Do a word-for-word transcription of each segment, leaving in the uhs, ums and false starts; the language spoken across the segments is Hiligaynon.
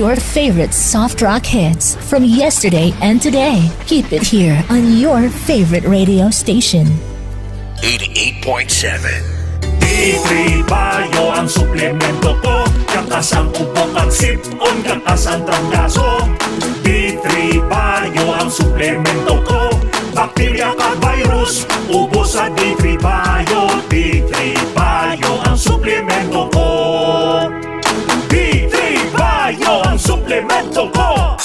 Your favorite soft rock hits from yesterday and today. Keep it here on your favorite radio station. Eighty-eight point seven. D three Bio ang suplemento ko. Katas ang ubo kag sip-on, katas ang trangkaso. D three Bio ang suplemento ko. Bakterya kag virus, ubos sa D three Bio. D three Bio ang suplemento ko. D three Bio ang suplemento ko.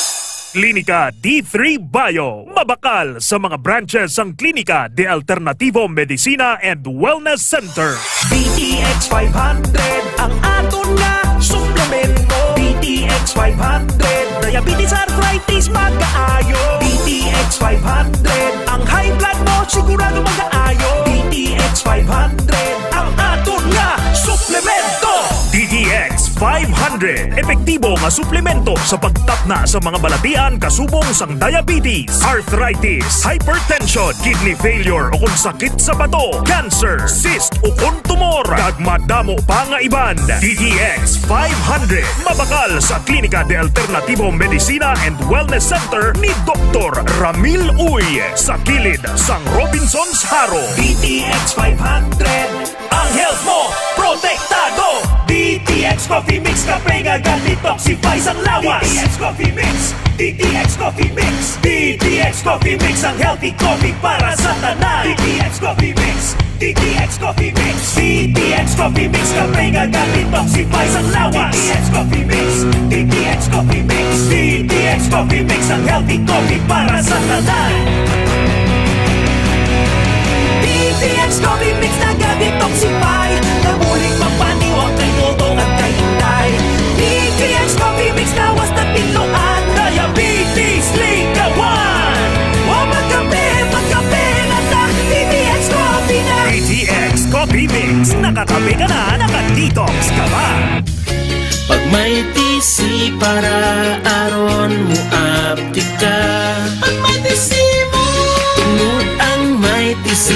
Klinika D three Bio. Mabakal sa mga branches ang Klinika de Alternativo Medicina and Wellness Center. D T X five hundred ang aton nga suplemento. D T X five hundred, diabetes, arthritis, pagkaayo. D T X five hundred, ang high blood mo sigurado magaayo. D T X five hundred ang aton nga suplemento. D T X five hundred, epektibo nga suplemento sa pagtapna sa mga balatian kasubong sang diabetes, arthritis, hypertension, kidney failure, o kon sakit sa bato, cancer, cyst, o kon tumor, kag madamo pa nga iban. D T X five hundred, mabakal sa Klinika de Alternativo Medicina and Wellness Center ni Doktor Ramil Uy, sa kilid sang Robinsons Jaro. D T X five hundred, ang health mo protektado. D T X Coffee Mix, kape nga ga-detoxify sang lawas. D T X Coffee Mix, D T X Coffee Mix, D T X Coffee Mix, ang healthy coffee para sa tanan. D T X Coffee Mix, D T X Coffee Mix, D T X Coffee Mix, kape nga ga-detoxify sang lawas. D T X Coffee Mix, D T X Coffee Mix, D T X Coffee Mix, ang healthy coffee para sa tanan. D T X Coffee Mix naga-detoxify, nabulig magpaniwang kay dudong at kay inday. D T X Coffee Mix lawas na pinluan, diabetes, likawan. Wa magkape, magkape na ta, D T X Coffee na. D T X Coffee Mix, nakakape ka na, naka-detox ka pa. Pag may T C para aron mo aptik ka. Pag may T C mo. Tungod ang may T C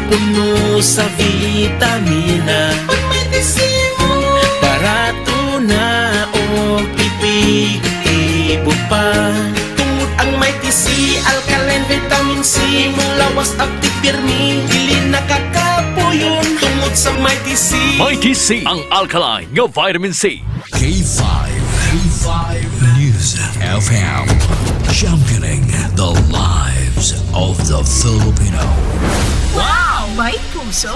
puno sa vitamina. Pag may T C mo. Barato na og epektibo pa. Tungod ang may T C, alkaline vitamin C, imong lawas aptik pirmi, dili nakakapuyon. Tungod sa may T C. May T C, ang alkaline nga vitamin C. K five, K five News F M, championing the lives of the Filipino. Wow! May puso!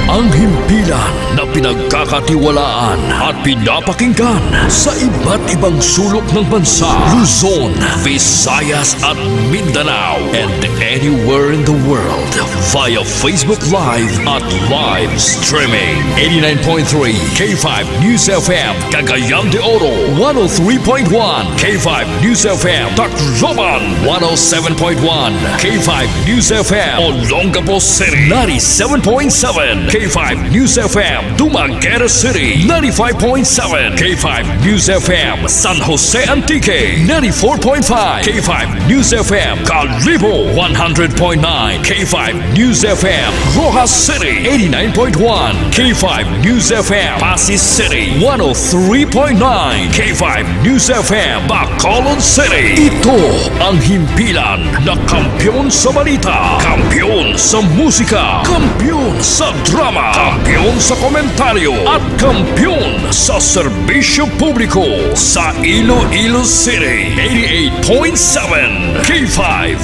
Ang himpilan na pinagkakatiwalaan at pinapakinggan sa iba't ibang sulok ng bansa, Luzon, Visayas at Mindanao, and anywhere in the world via Facebook Live at live streaming. Eighty-nine point three K five News F M, Cagayan de Oro, one oh three point one K five News F M, Tacloban, one oh seven point one K five News F M, Olongapo City, ninety-seven point seven K five News F M, Dumaguete City, ninety-five point seven K five News F M, San Jose Antique, ninety-four point five K five News F M, Kalibo, one hundred point nine K five News F M, Roxas City, eighty-nine point one K five News F M, Passi City, one oh three point nine K five News F M, Bacolod City. Ito ang himpilan na kampiyon sa balita, kampiyon sa musika, kampiyon sa drama, kampiyon sa komentaryo, at kampiyon sa serbisyo publiko sa Iloilo City. Eighty-eight point seven K five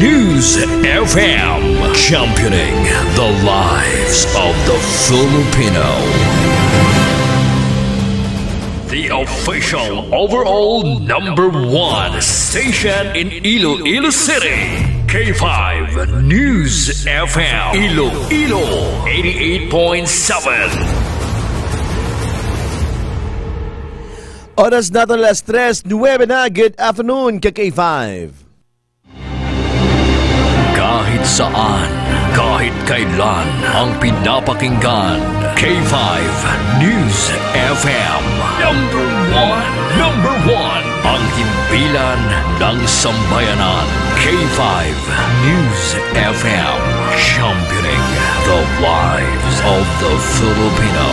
News F M, championing the lives of the Filipino. The official overall number one station in Iloilo City, K five News F M, Iloilo, eighty-eight point seven. Oras naton alas tres nuwebe na. Good afternoon, ka K five. Kahit saan, kahit kailan, ang pinapakinggan, K five News F M. Number one, number one, ang himpilan ng sambayanan, K five News F M, championing the lives of the Filipino.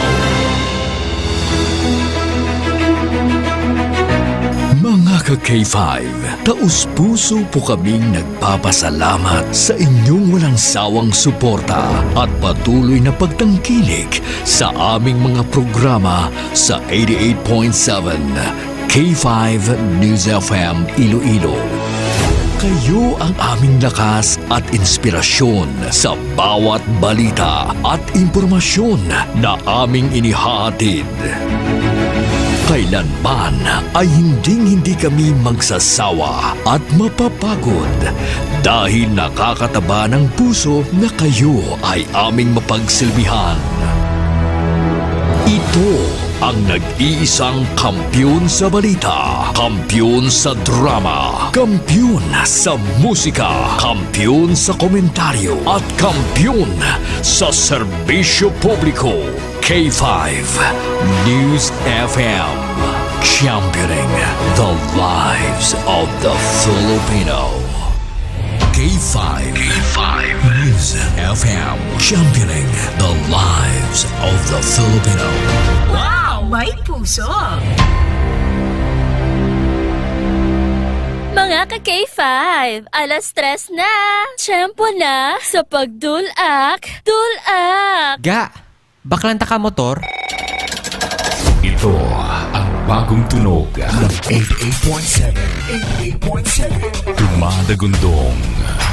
K five, taus-puso po kaming nagpapasalamat sa inyong walang sawang suporta at patuloy na pagtangkilik sa aming mga programa sa eighty-eight point seven K five News F M Iloilo. Kayo ang aming lakas at inspirasyon sa bawat balita at impormasyon na aming inihahatid. Kailanman ay hinding-hindi kami magsasawa at mapapagod dahil nakakataba ng puso na kayo ay aming mapagsilbihan. Ito ang nag-iisang kampiyon sa balita, kampiyon sa drama, kampiyon sa musika, kampiyon sa komentaryo, at kampiyon sa serbisyo publiko. K five News F M, championing the lives of the Filipino. K five, K five News F M, championing the lives of the Filipino. Wow! May puso! Mga ka K five, alas tres na. Tiyempo na sa pagdulak. Dulak! Ga, baklan ta ka motor? Ito ang bagong tunog ng eighty-eight point seven, eighty-eight point seven Dumadagundong.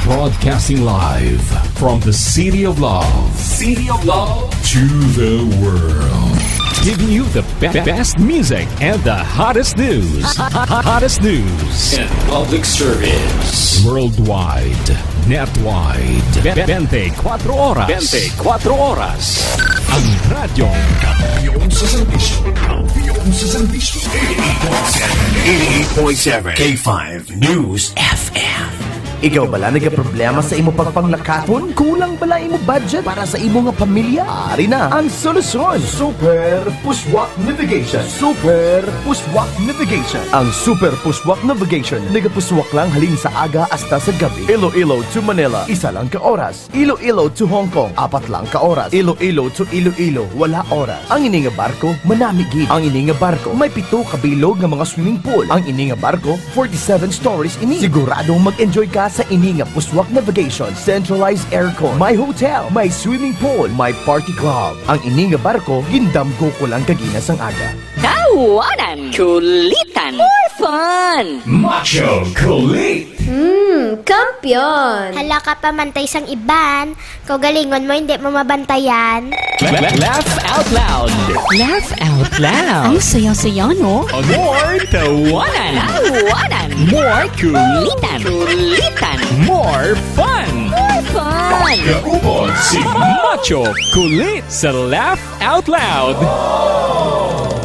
Broadcasting live from the City of Love. City of Love to the world. Giving you the be- best music and the hottest news. Hottest news and public service. Worldwide. Netwide. Be- twenty-four oras. Twenty-four oras. Ang radyong kampiyon sa serbisyo. Kampiyon sa serbisyo. Eighty-eight point seven. Eighty-eight point seven K five News F M. Ikaw bala nagaproblema sa imo pagpanglakaton? Kulang bala imo budget para sa imo nga pamilya? Ari na ang solusyon. Super Puswak Navigation. Super Puswak Navigation. Ang Super Puswak Navigation nagapuswak lang halin sa aga hasta sa gabi. Iloilo to Manila, isa lang ka oras. Iloilo to Hong Kong, apat lang ka oras. Iloilo to Iloilo, wala oras. Ang ini nga barko, manami gid. Ang ini nga barko, may pito ka bilog nga mga swimming pool. Ang ini nga barko, forty-seven stories ini. Siguradong mag-enjoy ka sa ini nga Puswak Navigation, centralized aircon, may hotel, may swimming pool, may party club. Ang ini nga barko, gindamgo ko lang kagina sang aga. Tawanan, kulitan, more fun! Macho Kulit! Hmm, kampiyon! Hala ka pa mantay sang iban. Kaugalingon mo, hindi mo mabantayan. La- la- Laugh out loud. Laugh out loud. Ang saya-saya, no? More tawanan. Tawanan. More kulitan. Kulitan. More fun. More fun. Kaupod si Macho Kulit sa Laugh Out Loud.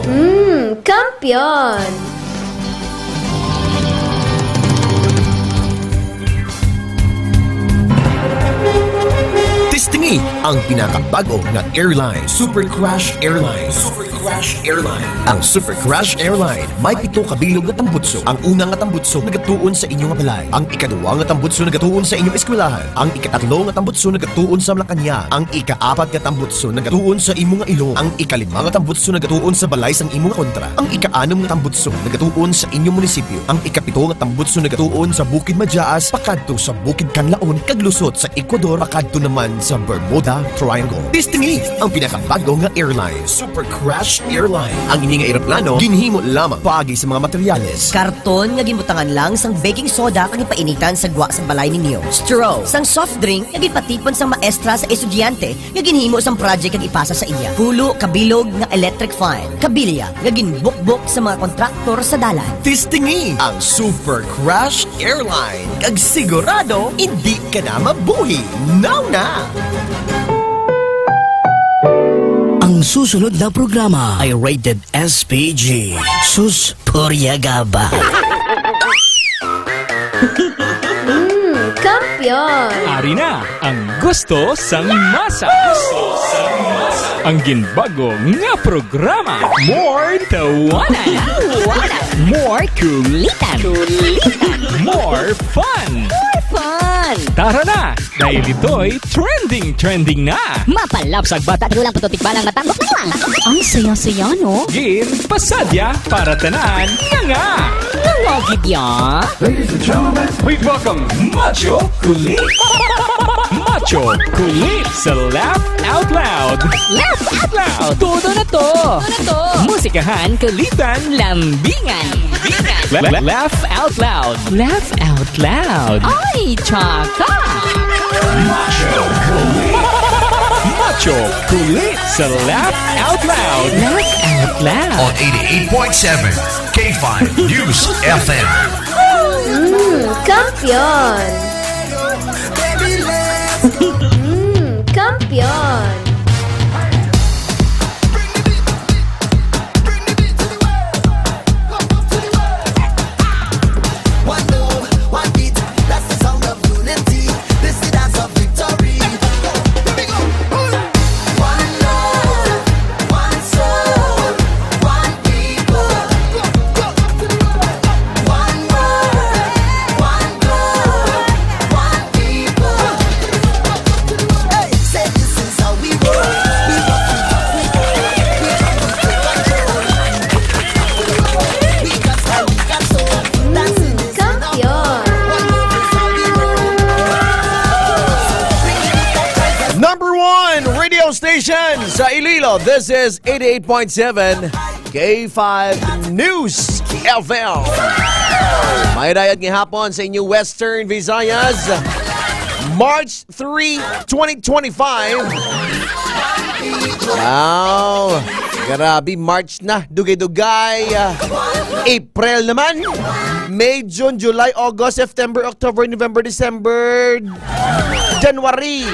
Mm, kampiyon! Testingi ang pinakabago nga airline, Super Crush Airline. Super Crush Airline. Ang Super Crush Airline may pito ka bilog nga tambutso. Ang una nga tambutso nagatuon sa inyo nga balay. Ang ikaduha nga tambutso nagatuon sa inyong eskwelahan. Ang ikatlo nga tambutso nagatuon sa Malacañang. Ang ikaapat nga tambutso nagatuon sa imo nga ilong. Ang ikalima nga tambutso nagatuon sa balay sang imo nga kontra. Ang ikaanom nga tambutso nagatuon sa inyong munisipyo. Ang ikapito nga tambutso nagatuon sa Bukid Majaas pakadto sa Bukid Kanlaon kag lusot sa Ecuador pakadto naman sa Bermuda Triangle. Testingi ang pinakabago nga airline, Super Crush Airline. Ang ini nga eroplano ginhimo lamang paagi sa mga materyales. Karton nga ginbutangan lang sang baking soda kag gipainitan sa gwa sang balay ninyo. Straw sang soft drink nga ginpatipon sang maestra sa estudyante nga ginhimo sang project kag ipasa sa iya. Pulo ka bilog nga electric fan. Kabilya nga ginbukbok sa mga kontraktor sa dalan. Testingi ang Super Crush Airline kag sigurado hindi ka na mabuhi. Now na! Ang susunod na programa ay rated S P G. Sus, purya gaba. Mm, kampiyon! Ari na ang gusto sang masa. Ang ginbago nga programa. More tawanan. Tawanan. More kulitan. Kulitan. More fun. More fun. Tara na, dahil ito'y trending, trending na. Mapalapsag bata, tigulang puto, tikbalang matambok na lang. Ang saya-saya, no? Gin pasadya para tanan nga nga. Mga gibya. Ladies and gentlemen, please welcome Macho Kulit. Macho Kulit sa Laugh Out Loud. Laugh Out Loud. Todo na to. Todo na to. Musikahan, kulitan, lambingan. La- la- laugh Out Loud. Laugh Out Loud. Ay, tsaka. Macho Kulit. Macho Kulit sa Laugh Out Loud. Laugh Out Loud. On eighty-eight point seven K five News F M. Mm, kampiyon. Mm, kampiyon. Mm, kampiyon. Number one radio station sa Iloilo. This is eighty-eight point seven K five News F M. May dayat nga hapon sa inyo, Western Visayas. March three, twenty twenty-five. Wow! Grabe, March na. Dugay-dugay. Ah, April naman. May, June, July, August, September, October, November, December, January.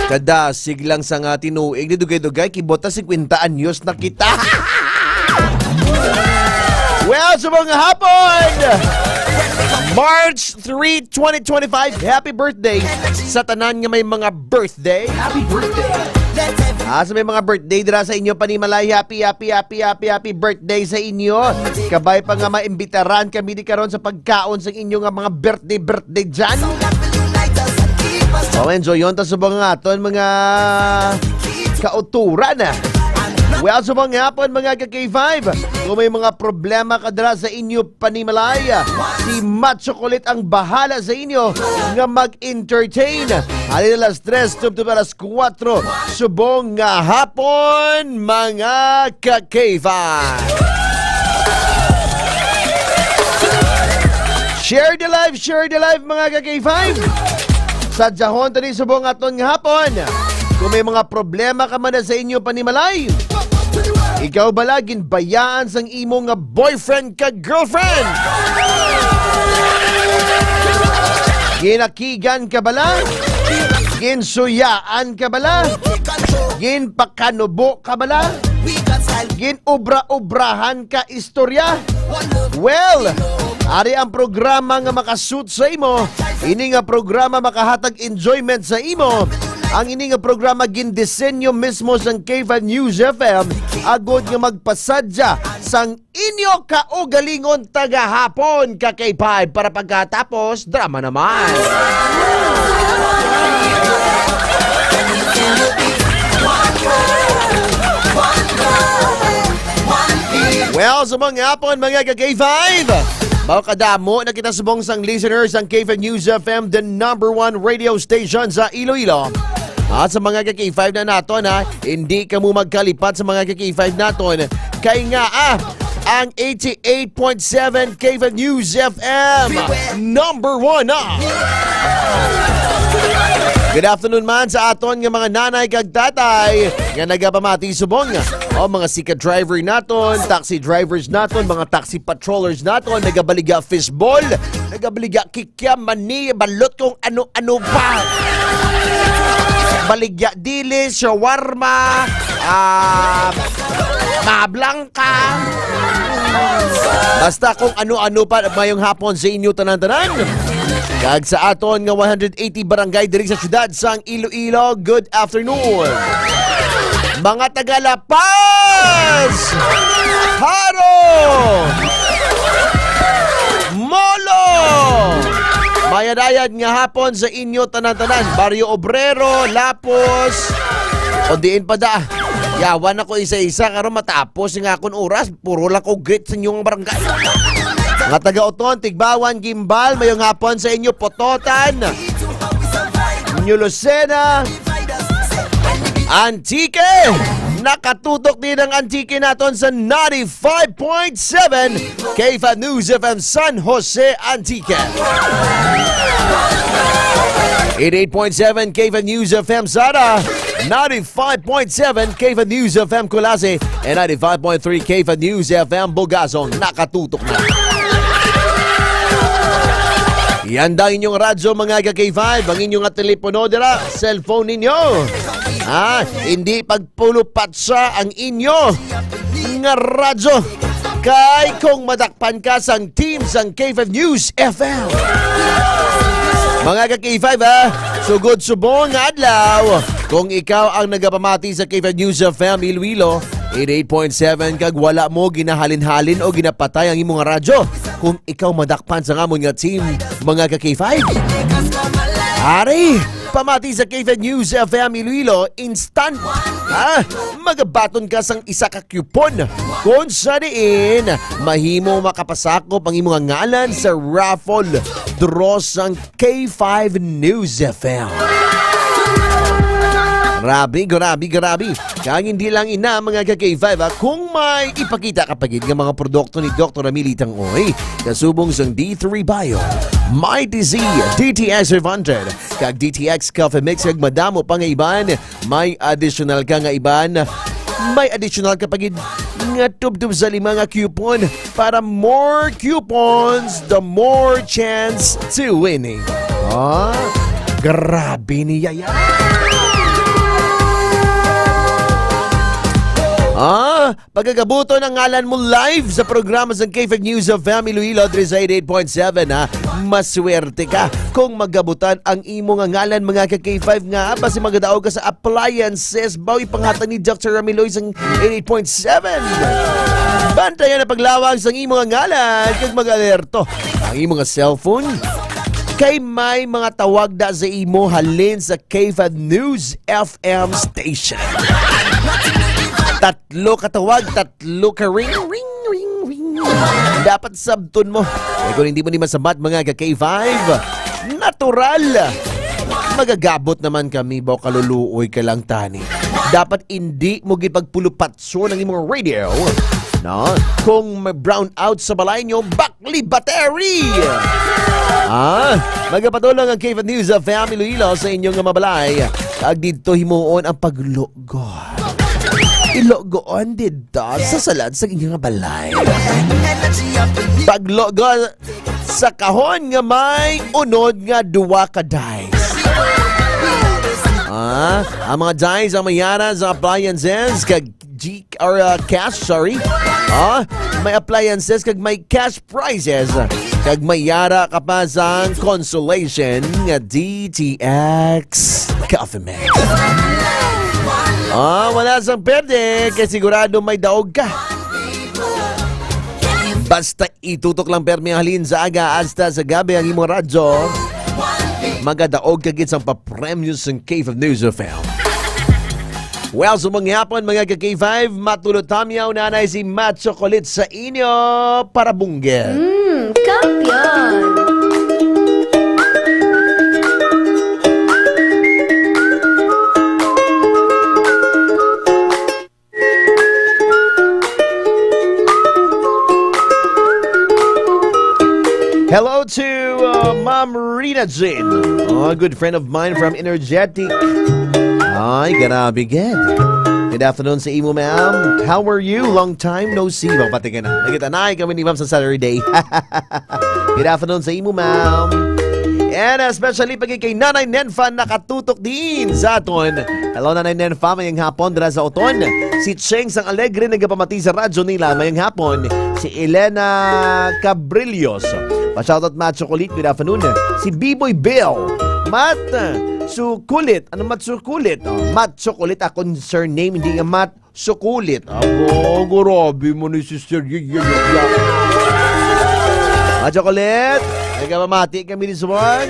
Kadasig lang sa nga tinuig ni dugay-dugay, kibota singkwenta anyos na kita. Well, sa mga hapon, March three, twenty twenty-five, happy birthday sa tanan nga may mga birthday. Happy birthday. Ah, sa may mga birthday dira sa inyo, panimalay, happy, happy, happy, happy, happy birthday sa inyo. Kabay pa nga maimbitaran kami di karon sa pagkaon sa inyo nga mga birthday, birthday dyan. Oh, enjoy yon ta subong nga aton mga kauturan. Well, subong nga hapon, mga ka K five. Kung may mga problema ka dira sa inyo panimalay, si Macho Kulit ang bahala sa inyo nga mag-entertain. Halin alas tres, tubtob alas kuwatro, subong nga hapon, mga ka K five. Share the live, share the live, mga ka K five. Sa jahon tani subong aton nga hapon. Kung may mga problema ka man na sa inyo panimalay, ikaw bala ginbayaan sang imo nga boyfriend ka girlfriend? Ginakigan ka bala? Ginsuyaan ka bala? Ginpakanubo ka bala? Ginobra-obrahan ka istorya? Well, ari ang programa nga makasuit sa imo. Ini nga programa makahatag enjoyment sa imo. Ang ini nga programa gindisenyo mismo sang K five News F M, agod nga magpasadya sang inyo kaugalingon tagahapon, ka K five, para pagkatapos, drama naman. Well, subong nga hapon, mga ka K five. Mao kadamo na kita subong sang listeners ang K five News F M, the number one radio station sa Iloilo. At sa mga ka K five na naton, ha, hindi kamo magkalipat sa mga ka K five naton. Kay nga, ah, ang eighty-eight point seven K five News F M, number one na. Good afternoon man sa aton nga mga nanay kag tatay nga nagapamati subong. O, mga sikat driver naton, taxi drivers naton, mga taxi patrollers naton, nagabaligya fishball, nagabaligya kikya, mani, balot, kung ano-ano pa. Baligya dili, shawarma, ah, mablangka. Basta kung ano-ano pa, mayong hapon sa inyo tanan-tanan. Kag sa aton nga one hundred eighty barangay diri sa siyudad sang Iloilo, good afternoon. Mga taga La Paz! Jaro! Molo! Mayadayad nga hapon sa inyo tanan-tanan. Barrio Obrero, Lapos, o diin pa da. Yawan ako isa-isa, karon matapos nga akon oras, puro lang ko greet sa inyong barangay. Mga taga-Oton, Tigbawan, Gimbal, mayong hapon sa inyo, Pototan, New Lucena, Antique. Nakatutok din ang Antique naton sa ninety-five point seven K five News F M San Jose, Antique. Eighty-eight point seven K five News F M Sara, ninety-five point seven K five News F M Culasi, and ninety-five point three K five News F M Bugasong. Nakatutok na. Yan daw inyong radyo, mga ka-K five, ang inyong nga telepono dira, cellphone ninyo. Ah, hindi pagpulupatsa ang inyo nga radyo. Kay kung madakpan ka sang team sang K five News F M. Mga ka-K five, ha, sugod subong nga adlaw, kung ikaw ang nagapamati sa K five News F M Iloilo, eighty-eight point seven, kag wala mo ginahalin-halin o ginapatay ang imong radyo, kung ikaw madakpan sa ngamon nga team, mga ka-K five. Ari, pamati sa K five News F M Iloilo, instant, ha? Magabaton ka sang isa ka coupon, kung sa diin mahimo makapasakop ang imong ngalan sa raffle draw sang K five News F M. Grabe, grabe, grabe. Kag hindi lang ina, mga ka-K five, ha, kung may ipakita ka pa gid nga mga produkto ni Doktor Ramili Tangoy, kasubong sang D three Bio, Mighty Z, D T X five hundred, kag D T X Coffee Mix, kag madamo pa nga iban, may additional ka nga iban, may additional ka pa gid nga tubtob sa lima nga coupon para more coupons, the more chance to winning. Ah, grabe ni Yaya. Ah, pagkagabuton ang ngalan mo live sa programa sa K five News F M Iloilo, three eighty-eight point seven, ha. Maswerte ka kung magabutan ang imo nga ngalan, mga ka-K five, nga basi magadaog ka sa appliances, baw ipanghatag ni Doktor Ramiloy sang eighty-eight point seven. Bantayan ang paglawag sang imo nga ngalan kag mag-alerto ang imo nga cellphone kay may mga tawag da sa imo halin sa K five News F M station. Tatlo ka tawag, tatlo ka ring, ring, ring, ring. Dapat sabton mo. Eh, kung hindi mo ni masabat, mga ka-K five, natural. Magagabot naman kami, baw kaluluoy ka lang tani. Dapat hindi mo gipagpulupatso ng imong radio. No? Kung may brownout sa balay nyo, bakli battery! Ah, magapatulong ang K five News F M Iloilo sa inyong mga balay. Kag dito himuon ang paglugon. Ilugon dito sa salad sa inyong balay. Paglugon sa kahon nga may unod nga duwa ka dice. Ah, ang mga dice ang mayara sa appliances kag G or, uh, cash, sorry. Ah, may appliances kag may cash prizes. Kag may yara ka pa sang consolation nga D T X Coffee Mix. Ah, wala sang perde, kay sigurado may daog ka. Basta itutok lang permi ang halin sa aga hasta sa gabi ang imong radyo. Magadaog ka gid sang papremyo sang K five News F M. Well, sa mga hapon, mga ka-K five, matulot tamyaw na na si Macho Kulit sa inyo para bunggit. Mm, kampiyon! Hello to, uh, Ma'am Rina Jean, a good friend of mine from Energetic. Ay, grabe gid. Good afternoon sa imo, ma'am. How are you? Long time no see. Magpati ka na. Nagkita na kami ni ma'am sa Saturday. Good afternoon sa imo, ma'am. And especially pag kay Nanay Nenfa nakatutok din sa aton. Hello, Nanay Nenfa. Mayang hapon dira sa Oton. Si Cheng sang Alegre nagapamati sa radyo nila. Mayang hapon. Si Elena Cabrillos. Pa-shoutout, Macho Kulit. Good afternoon. Si Biboy Bill. Mat Sukulit. Ano, Mat Sukulit? Oh, Mat Sukulit akong surname, hindi nga Mat Sukulit. Abo, grabe mo ni Sister. Y-, y-, y-, y-, Macho Kulit. Nagapamati kami this one.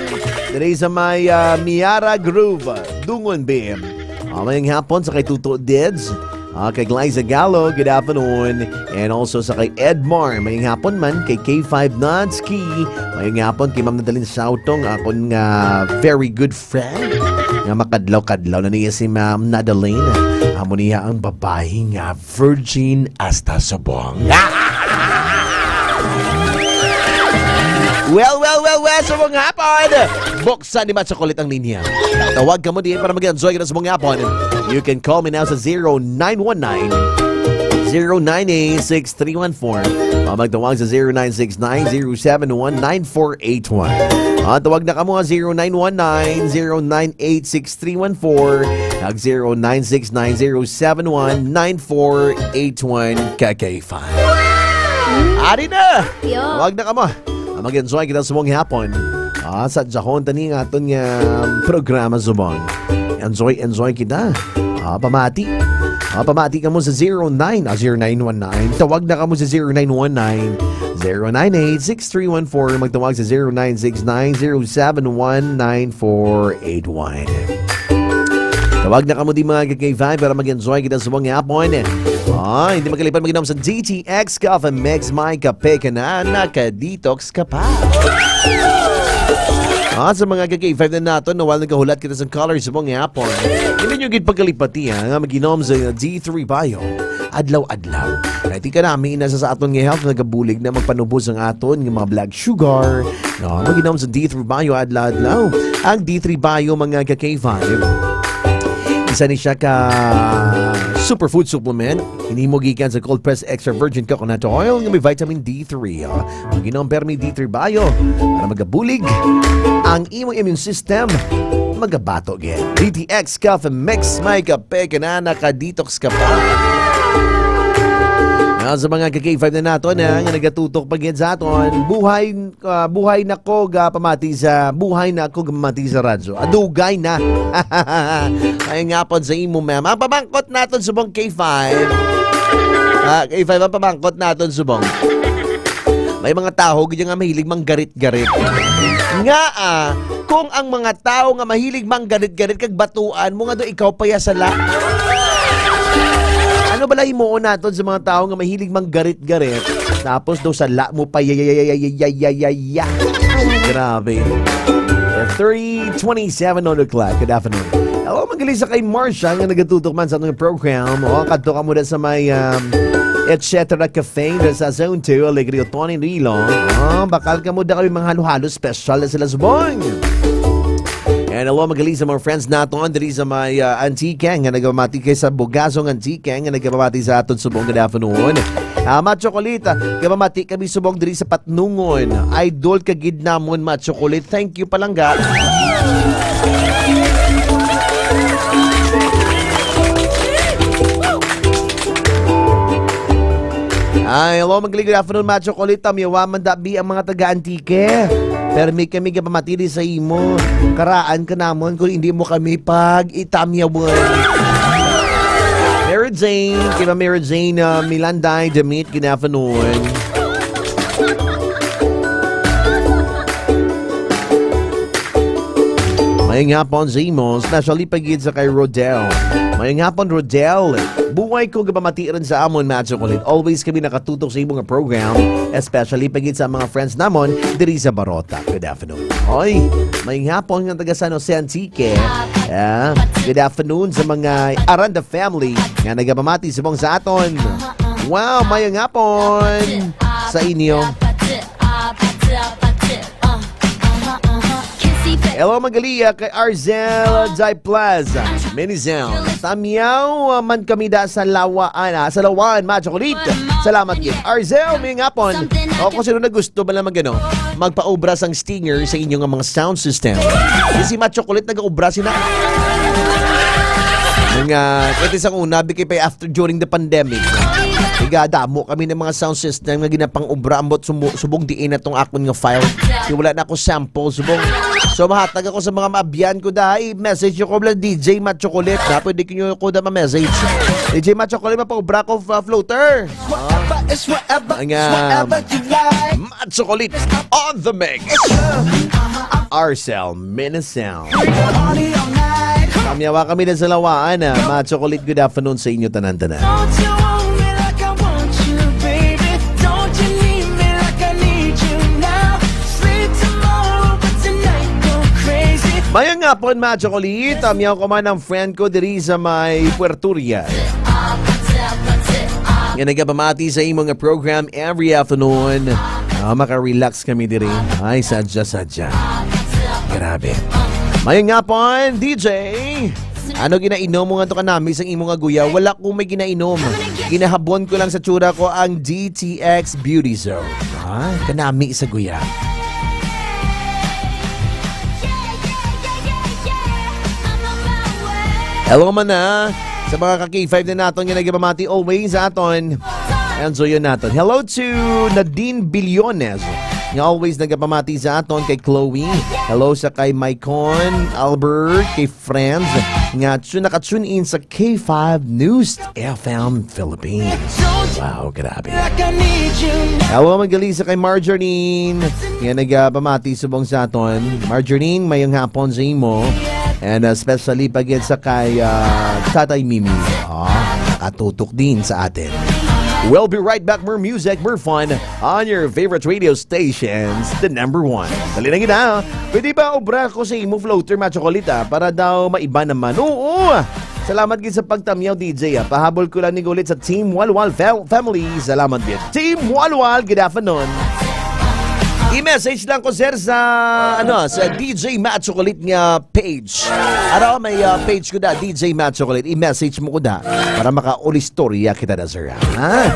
Diri sa may, ah, Miara Groove, Dungon, B M. Ah, mayang hapon sa kay Tuto Deds. Ah, kay Glyza Gallo, good afternoon. And also sa kay Edmar, mayong hapon man. Kay K five Nuts Key, mayong hapon. Kay Ma'am Nadalin Sautong, akon nga very good friend, nga makadlaw-kadlaw na niya si Ma'am Nadalin. Amo niya ang babae nga virgin hasta subong. Well, well, well, well, subong hapon! Buksan ni Matsukulit ang linya. Tawag ka mo di para mag-enjoy ka na subong hapon. You can call me now sa zero nine one nine, zero nine eight six three one four. O magtawag sa zero nine six nine, zero seven one, nine four eight one. Ah, tawag na kamo, zero nine one nine, zero nine eight six three one four, kag zero nine six nine, zero seven one, nine four eight one, ka K five. Ari na! Yo. Tawag na kamo. Ah, mag-enjoy kita subong hapon. Ah, sa jahon tani nga aton nga programa subong. Enjoy, enjoy kita. Ah, pamati. Ah, pamati kamo sa zero nine, ah, zero nine one nine. Tawag na kamo sa zero nine one nine, zero nine eight six three one four. Magtawag sa zero nine six nine, zero seven one, nine four eight one. Tawag na kamo di, mga ka K five, para mag-enjoy kita subong hapon. Ah, hindi makalipan mag-inom sa D T X Coffee Mix. May kape ka na, naka-detox ka pa. Ah, sa mga ka K five na naton, na wala nagkahulat kita sa color subong hapon, hindi nyo gid pagkalipati, ha, nga mag-inom sa D three Bio adlaw-adlaw. Kay ti kanami na sa, sa aton nga health, nagabulig na magpanubos ang aton nga mga blood sugar. No, mag-inom sa D three Bio adlaw-adlaw. Ang D three Bio, mga ka K five, isa ni siya ka superfood supplement. Hinimo gikan sa cold pressed extra virgin coconut oil nga may vitamin D three. Ah, mag-inom permi D three Bio para magabulig ang imong immune system. Magabato gid. D T X Coffee Mix, may kape ka na, naka-detox ka pa. Nga sa mga ka K five na naton, ha, nga nagatutok pa gid sa aton, buhay, ah, buhay na ko ga pamati sa, buhay na ko ga pamati sa radyo. Adugay na. Ay nga pod sa imo, ma'am. Ang pamangkot naton subong K five. Ah, K five, ang pamangkot naton subong. May mga tawo gid nga mahilig manggarit-garit. Nga, ah, kung ang mga tawo nga mahilig manggarit-garit kag batuan mo nga do ikaw pa ya sala. Ano bala himuon naton sa mga tawo nga mahilig manggarit-garit? Tapos do sala mo pa ya, ya, ya, ya, ya, ya, ya, ya, ya. Grabe. Three twenty-seven on the clock. Good afternoon. Hello, magaling sa kay Marcia nga nagatutok man sa atong program. O, kadto ka muna sa may, um, et cetera Cafe, sa Zone two, Alegre, Oton, Iloilo. O, bakal ka mo da kami mga halo-halo special na sila subong. And hello, magaling sa mga friends naton diri sa may, uh, Antique nga nagpamati kay sa Bugasong Antique nga nagpamati sa aton subong. Good afternoon. Ah, Macho Kulit, ah, nagpamati kami subong diri sa Patnungon. Idol ka gid namon, Macho Kulit. Thank you, palangga. Ay, hello, magaling, good afternoon, Macho Kulit. Tamyawa man dabi ang mga taga Antique. Permi kami gapamatili sa imo. Karaan ka namon kung hindi mo kami pag-itamyawan. Mary Jane, kay Ma'am Mary Jane, uh, Milanday Damit, good afternoon. Mayong hapon sa imo, especially pa gid sa kay Rodel. Mayong hapon, Rodel. Buhay ko gapamati rin sa amon, Macho Kulit. Always kami nakatutok sa imo nga program, especially pa gid sa mga friends namon diri sa Barota. Good afternoon. Oy, mayong hapon nga taga San Jose Antique. Yeah. Good afternoon sa mga Aranda family nga nagapamati subong sa aton. Wow, mayong hapon sa inyo. Hello, magalia kay Arzel Jai Plaza. Mini Sound. Tamyaw, uh, man kami da sa Lawaan, ah, sa Lawaan, Macho Kulit. Salamat gid. Arzel, may ngapon. O, kung sino na gusto ba lang mag-ano, magpaubra sang stinger sa inyo nga mga sound system. Kasi Macho Kulit nag-ubra sila. Mga, kasi sa una, bigay pa after, during the pandemic. Igadamo kami ng mga sound system nga ginapang-ubra, ambot sumu-, subong diin na tong akon nga file. Di wala na ako sample, subong. So, mahatag ako sa mga maabyan ko, dai, message ko bala, D J Macho Kulit, na pwede ko nyo ko da ma-message. D J Macho Kulit, mapaubra ko, uh, floater. Whatever is whatever, Ang, is whatever um, you like. Macho Kulit on the mix. Arcel Mini Sound. Party all night. Kami, awa kami na sa lawaan, ah. Mga chocolate, good afternoon sa inyo tanan-tanan. Don't you want me like I want you, baby? Don't you need me like I need you now? Sleep tomorrow, but tonight go crazy. Mayong hapon, mga chocolate. Amiyaw ko man ang friend ko diri sa may Puerto Real. Nga nagapamati sa imo nga program every afternoon. Ah, maka-relax kami diri. Ay, sadya, sadya. Grabe. Mayong hapon, D J. Ano ginainom mo nga to kanami sang imo nga guya? Wala ko may ginainom. Ginahabon ko lang sa tsura ko ang D T X Beauty Zone. Ha? Kanami sa guya. Hello man na sa mga ka-K five na naton nga nagapamati always sa aton. Enjoy yun naton. Hello to Nadine Billones, nga always nagapamati sa aton, kay Chloe. Hello sa kay Maicon, Albert, kay Friends, nga tu-, naka-tune in sa K five News F M Philippines. Wow, grabe. Hello, magaling sa kay Marjorie, nga nagapamati subong sa aton. Marjorie, mayong hapon sa imo. And especially pagid sa kay, ah, Tatay Mimi. Ah, katutok din sa atin. We'll be right back. More music, more fun on your favorite radio stations, the number one. Dali na kita. Pwede ba obra ko sa imo floater, mga chocolate, ah, para daw maiba naman? Oo! Salamat gid sa pagtamyaw, D J, ah. Pahabol ko lang ni ulit sa Team Walwal fam-, family. Salamat gid. Team Walwal, good afternoon. I-message lang ko, sir, sa, ano, sa D J Matt Chocolate nga page. Ano, may, ah, page ko da, D J Matt Chocolate. I-message mo ko da para makaulistorya kita da, sir, ha?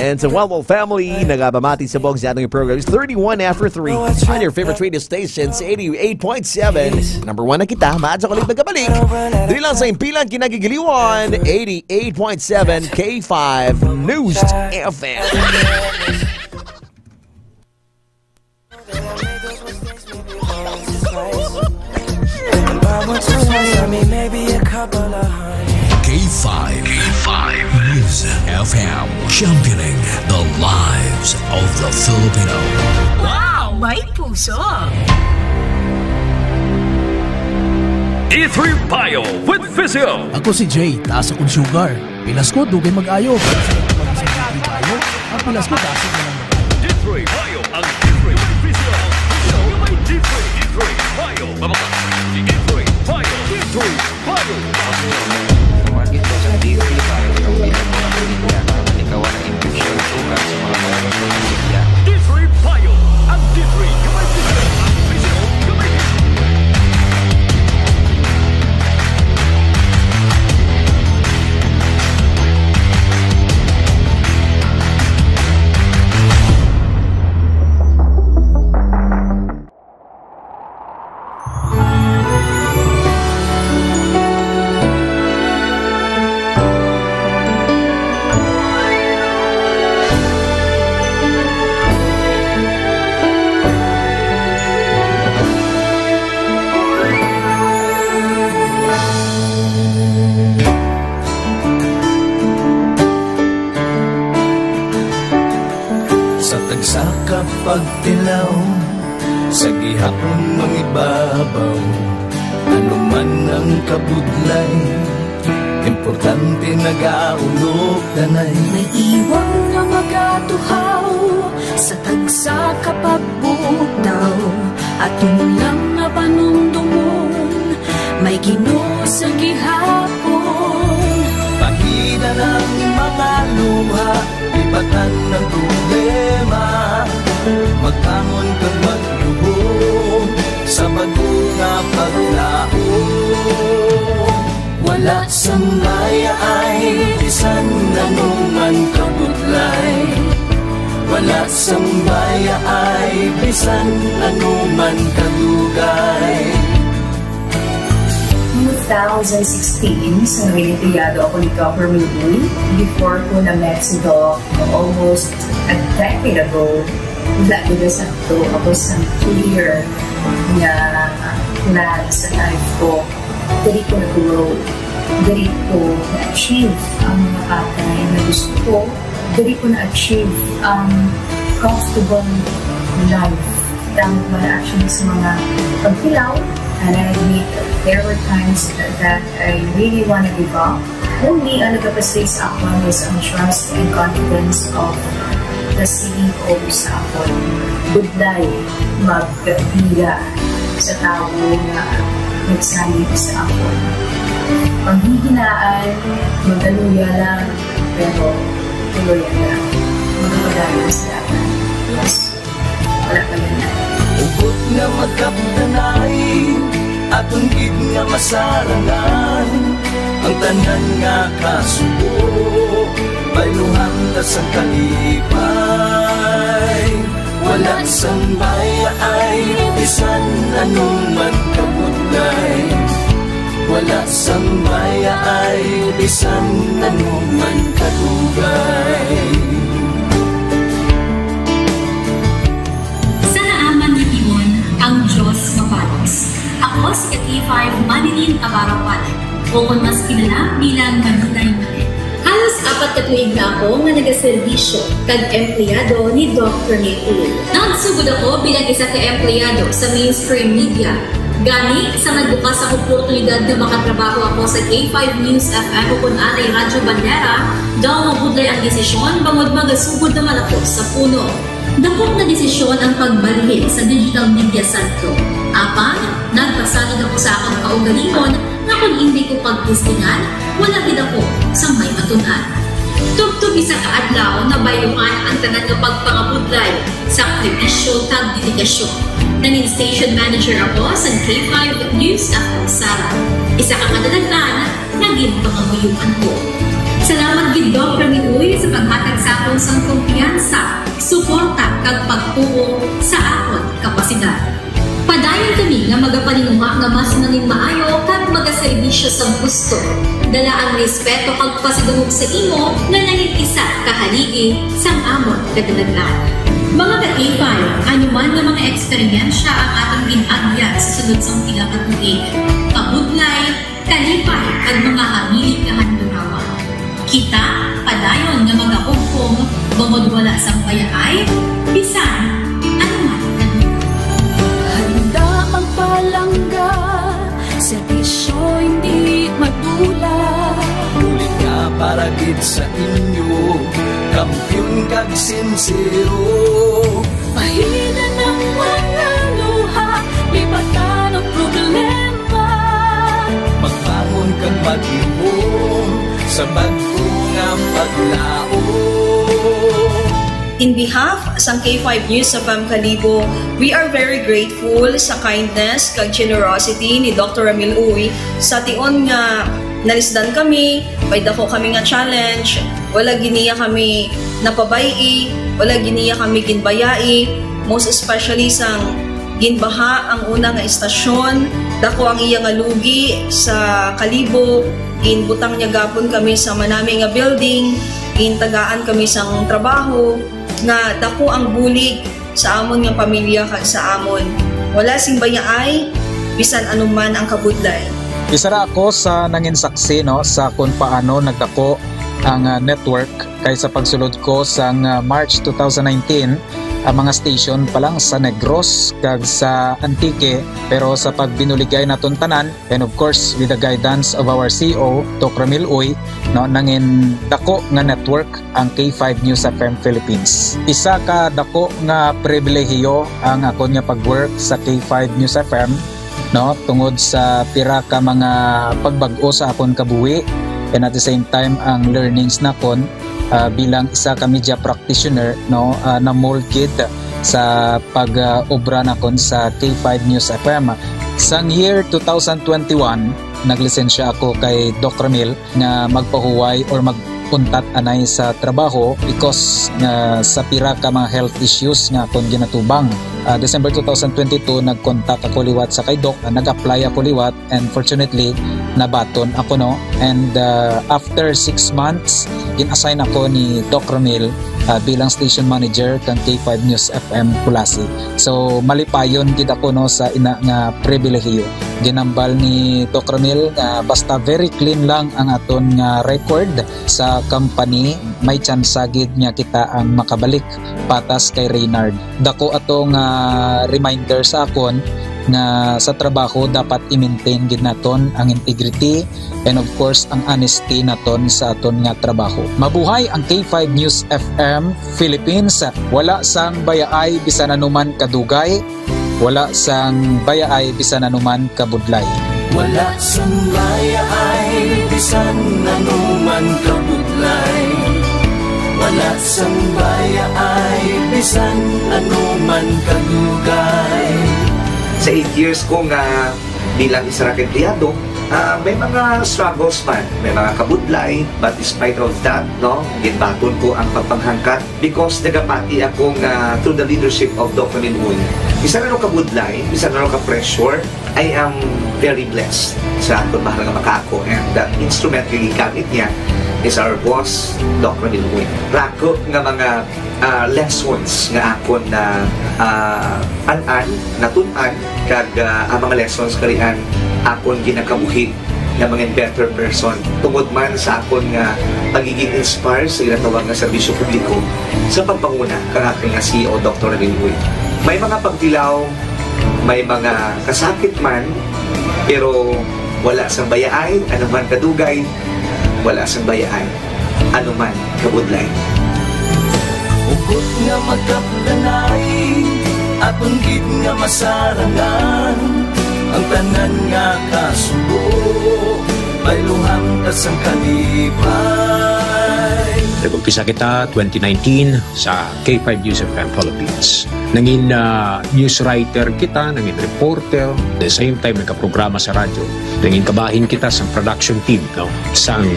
And sa Walwal family, nagabamati sa bog sa ating program is thirty-one after three on your favorite radio stations, eighty-eight point seven. Number one na kita, Matt Chocolate magkabalik. Dili lang sa impilang kinagigiliwan, eighty-eight point seven K five News F M. K five, K five News F M, championing the lives of the Filipino. Wow! May puso! D three Bio with Physio. Ako si Jay, taas akong sugar. Pilas ko, dugay mag-ayo. Pilas ko, taas akong D three Bio, ang D three Bio. May D three, D three Bio. Mabaka. D three Bio, D three Bio. Sa market ko sa D three Bio, ang pinagmamahal niya, ikaw ang infection, sugat sa mga mayroon ng pamilya. D three Bio, ang D three Bio. Ang presyo, gamay. Sa tagsa ka pagtilaw, sa gihapon mangibabaw, ano man ang kabudlay, importante nagaulog tanay. May iwang nga magatuhaw sa tagsa ka pagbutaw, aton lang nga panumdomon, may Ginoo sa gihapon. Pahina ng mga luha, lipatan ng problema, magbangon kag magluhod sa bag-o nga paglaom. Wala sang mayaay bisan anuman kabudlay. Wala sang mayaay bisan anuman kadugay. Two thousand sixteen, sa Noyenteyado ako ni Governor Lee. Before ko na-met si Doc, almost a decade ago, wala ko na sakto. Ako sa clear nga plan sa life ko. Diri ko nag-grow. Diri ko na-achieve ang mga bagay na gusto ko. Diri ko na-achieve ang comfortable life. Tama ba na actually sa mga pagkilaw? And I admit, there were times that I really want to give up. Only ang nagapastig sa akon is ang trust and confidence of the C E O sa akon. Budlay, magpila sa tawo nga nagsalig sa akon. Panghihinaan, magaluya lang, pero tuloy lang. Magpadayon sa dalan. Yes. Wala pa yan. Hugot nga magkaptanay, aton gid nga masarangan. Ang tanan nga kasubo, bayluhan ta sang kalipay. Wala sang bayaay, bisan ano man kabudlay. Wala sang bayaay, bisan ano man kadugay. Sa naaman nga tion, ang Dios mabalos. Ako si ka K five Manilyn Navarro Palit, o kon mas kilala bilang Manilay Manilyn. Halos apat ka tuig na ako nga nagaserbisyo kag empleyado ni Doc Rene Uy. Nagsugod ako bilang isa ka empleyado sa mainstream media. Gani, sa nagbukas ang oportunidad nga makatrabaho ako sa K five News F M o kon anay Radyo Bandera, daw mabudlay ang desisyon bangod magasugod naman ako sa puno. Dako nga desisyon ang pagbalhin sa digital media sentro. Apan, nagpasalig ako sa akon kaugalingon nga kon indi ko pagtistingan, wala gid ako sang may matun-an. Tubtob isa ka adlaw, nabayluhan ang tanan nga pagpangabudlay, sakripisyo, kag dedikasyon. Nangin station manager ako sa K five News F M Sara. Isa ka kadalaghan nga ginpangamuyoan ko. Salamat gid, Doc Rene Uy, sa paghatag sa akon sang kumpiyansa, suporta, kag pagtuo sa akon kapasidad. Padayon kami nga magapaninguha nga mas nangin maayo kag magaserbisyo sang husto. Dala ang respeto kag pasidungog sa imo nga nangin isa ka haligi sang amon kadalagan. Mga ka-K five, ano man nga mga eksperyensya ang aton gin-agyan sa sulod sang pila ka tuig, kabudlay, kalipay, kag mga hamili nga handurawan. Kita padayon nga magahugpong bangod wala sang bayaay, bisan ano man. Handa magpalangga, serbisyo hindi madula. Bulig nga para gid sa inyo, kampiyon kag sinsero. Pahinan ang mga luha, lipatan ang problema. Magbangon kag maghimom sa bag-o nga paglaom. In behalf sang K five News F M Kalibo, we are very grateful sa kindness kag generosity ni Doctor Ramil Uy. Sa tion nga nalisdan kami, may dako kami nga challenge, wala gid niya kami napabay-i, wala gid niya kami ginbayai, most especially sang ginbaha ang una nga istasyon, dako ang iya nga lugi sa Kalibo, ginbutang niya gapon kami sa manami nga building, gintagaan kami sang trabaho, nga dako ang bulig sa amon nga pamilya kag sa amon. Wala sing bayaay, bisan ano man ang kabudlay. Isa ra ako sa nangin saksi, no, sa kung paano nagdako ang, ah, network, kay sa pagsulod ko sang, ah, March two thousand nineteen, ang mga station pa lang sa Negros kag sa Antique, pero sa pagbinuligay naton tanan, and of course, with the guidance of our C E O, Doc Ramil Uy, no, nangin dako nga network ang K five News F M Philippines. Isa ka dako nga pribilehiyo ang akon nga pag-work sa K five News F M, no, tungod sa pira ka mga pagbag-o sa akon kabuhi, and at the same time ang learnings nakon, ah, bilang isa ka media practitioner, no, ah, na-mold gid sa pag, ah, obra nakon sa K five News F M. Sang year two thousand twenty-one, naglisensya ako kay Doc Ramil nga magpahuway or mag-untat anay sa trabaho because nga sa pira ka mga health issues nga akon ginatubang. Ah, December two thousand twenty-two, nag-contact ako liwat sa kay Doc, ah, nag-apply ako liwat, and fortunately, nabaton ako, no. And, ah, after six months, gin-assign ako ni Doc Ramil, ah, bilang station manager kang K five News F M Culasi. So, malipayon gid ako, no, sa ina nga pribilehiyo. Ginambal ni Doc Ramil nga basta very clean lang ang aton nga record sa company, may tsansa gid nga kita ang makabalik patas kay Reynard. Dako ato nga reminder sa akon nga sa trabaho dapat i-maintain gid naton ang integrity and of course ang honesty naton sa aton nga trabaho. Mabuhay ang K five News F M Philippines. Wala sang bayaay bisan anuman kadugay, wala sang bayaay bisan anuman kabudlay. Wala sang bayaay bisan anuman kabudlay. Wala sang bayaay bisan anuman kadugay. Sa eight years ko nga bilang isa ra ka empleyado, ah, may mga struggles man, may mga kabudlay, but despite of that, no, ginbaton ko ang pagpanghangkat because nagapati ako nga through the leadership of Doc Ramil Uy, bisan ano kabudlay, bisan ano ka-pressure, I am very blessed sa akon mahal nga makaako and that instrument nga gigamit niya is our boss, Doc Ramil Uy. Rako nga mga ah, lessons nga akon na, ah, an-an, natun-an, kag, ah, ang mga lessons kari an akon ginakabuhi nga mga better person tungod man sa akon nga pagiging inspire sa ginatawag nga serbisyo publiko sa pagpanguna kang akon nga C E O, Doktor Ramil Uy. May mga pagtilaw, may mga kasakit man, pero wala sang bayaay, ano man kadugay, wala sang bayaay. Anuman kabudlay. Hugot nga magkapdanay, aton gid nga masarangan, ang tanan nga kasubo, bayluhan ta sang kalipay. Nag-umpisa kita twenty nineteen sa K five News F M Philippines. Nangin, ah, news writer kita, nangin reporter, the same time nagkaprograma sa radyo. Nangin kabahin kita sa production team, no, sang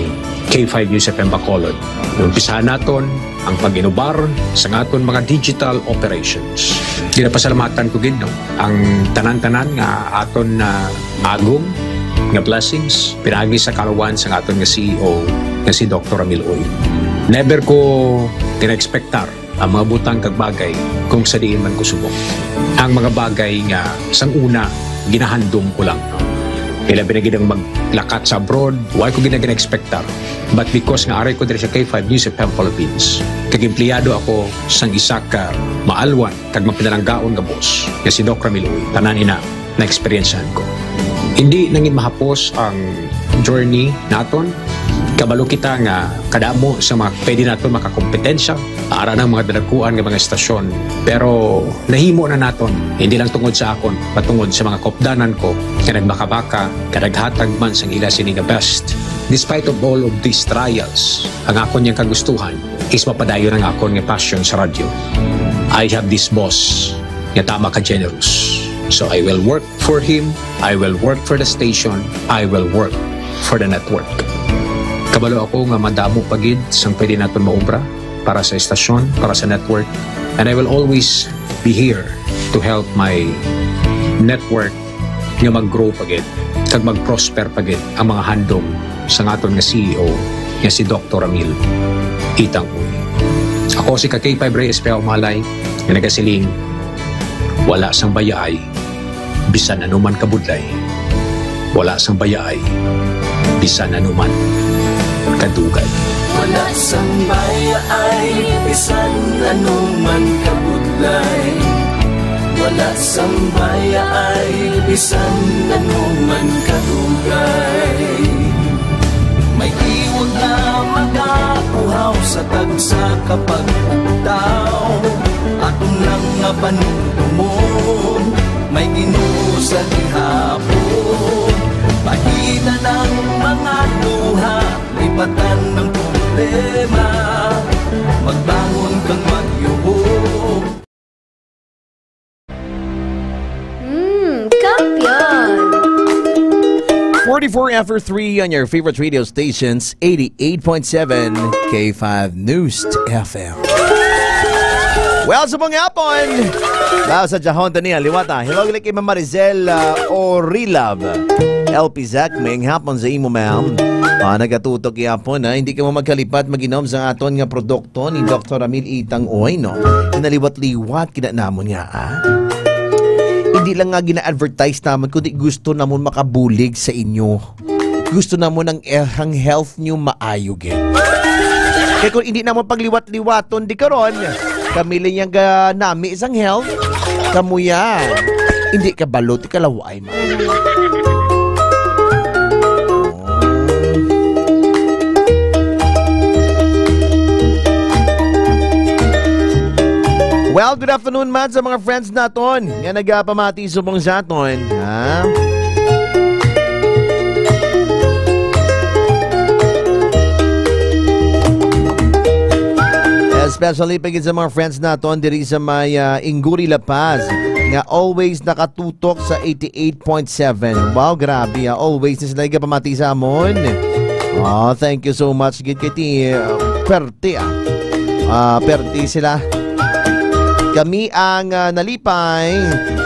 K five News F M Bacolod. Umpisahan naton ang pag-inubar sa aton mga digital operations. Ginapasalamatan ko gid, no, ang tanan-tanan nga aton na agom nga blessings pinaagi sa kalawan sa aton nga C E O nga si Doktor Ramil Uy. Never ko gina-expectar ang mga butang kag bagay kung sa diin man ko subong. Ang mga bagay nga sang una, ginahandom ko lang. Ilabi na gid ang maglakat sa abroad, wala ko gid na gina-expectar. But because nga aray ko diri sa K five News F M Philippines, kag empleyado ako sang isa ka maalwan kag mapinalanggaon nga boss, nga si Doc Ramil Uy, tanan ina na-eksperyensyahan ko. Hindi nangin mahapos ang journey naton. Kabalo kita nga kadamo sa mga pwede naton makakompetensya, ara ng mga dalakuan nga mga estasyon. Pero nahimo na naton, hindi lang tungod sa akon, patungod sa mga kopdanan ko nga nagbakabaka, nga naghatag man sang ila sini nga best. Despite of all of these trials, ang akon yang kagustuhan is mapadayon ang akon nga passion sa radyo. I have this boss nga tama ka generous. So I will work for him, I will work for the station, I will work for the network. Kabalo ako nga madamo pa gid sang pwede naton maobra para sa estasyon, para sa network, and I will always be here to help my network nga mag-grow pa gid kag mag-prosper pa gid ang mga handom sa aton nga C E O nga si Doktor Ramil Itang Uy. Ako si ka K five Rey Espejo Malay nga nagasiling, wala sang bayaay bisan anuman kabudlay, wala sang bayaay bisan anuman kadugay. Wala sang bayaay bisan anuman kabudlay, wala sang bayaay bisan anuman kadugay. May iwag nga magauhaw sa tagsa ka pagpugtaw. Aton lang nga panumdumon, may Ginoo sa gihapon. Pahitan ang mga luha, lipatan ang problema. Magbangon kang magyuhok. Mm, kampiyon! Forty-four F three on your favorite radio stations, eighty-eight point seven K five News F M. Well, subong hapon. Wow, sa Jahon to niya, liwata. Hello, like kay Ma'am Maricel, uh, Orilab. L P Zack, may hapon sa imo, ma'am. Ah, nagatutok yapon, ha? Hindi ka mo magkalipat, mag-inom sa aton nga produkto ni Doktor Ramil Itang Uy, no? Kinaliwat-liwat, kinanamon nga, ah. Hindi lang nga gina-advertise naman, kundi gusto namon makabulig sa inyo. Gusto namon ang, eh, ang health nyo maayo, gid. Kaya kung hindi namon pagliwat-liwaton, di karon, kami lang yung ganami sang health. Kamuya. Hindi ka balot, ikaw laway, ma. Well, good afternoon man sa mga friends naton nga nagapamati subong sa aton, ha? Especially pa gid sa mga friends naton diri sa may, ah, Ingguri, La Paz, nga always nakatutok sa eighty-eight point seven. Wow, grabe, ah. Always na sila nagapamati sa amon. Oh, thank you so much gid kay ti, ah, Perte, ah. Ah, Perte sila. Kami ang, ah, nalipay